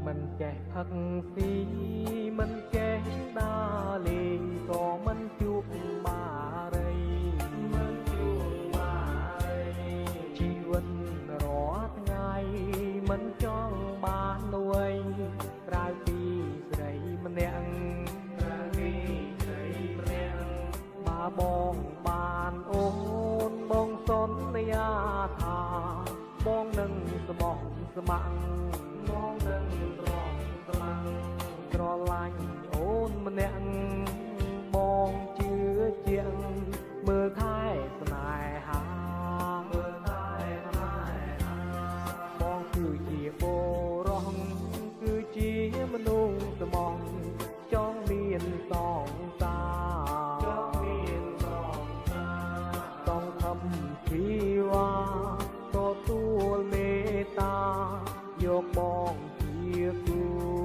មិនចេះផឹកស៊ីមិនចេះដើរលេងក៏មិនជួបបារីមិនជួបបារីជីវិតរាល់ថ្ងៃមិនចង់បាននួយក្រៅពីស្រីម្នាក់ក្រៅពីស្រីម្នាក់បើបងបានអូនបងសន្យាថាបងនឹងស្មោះស្ម័គ្របងនឹងស្មោះស្ម័គ្រស្រឡាញ់អូនម្នាក់បងជឿជាក់មើលថែស្នេហាមើលថែស្នេហាបងគឺជាបុរសគឺជាមនុស្សស្មងចង់មានសងសាចង់មានសងសាសងខំជីវ៉ាទទួលមេត្តាយកបងជាគូ។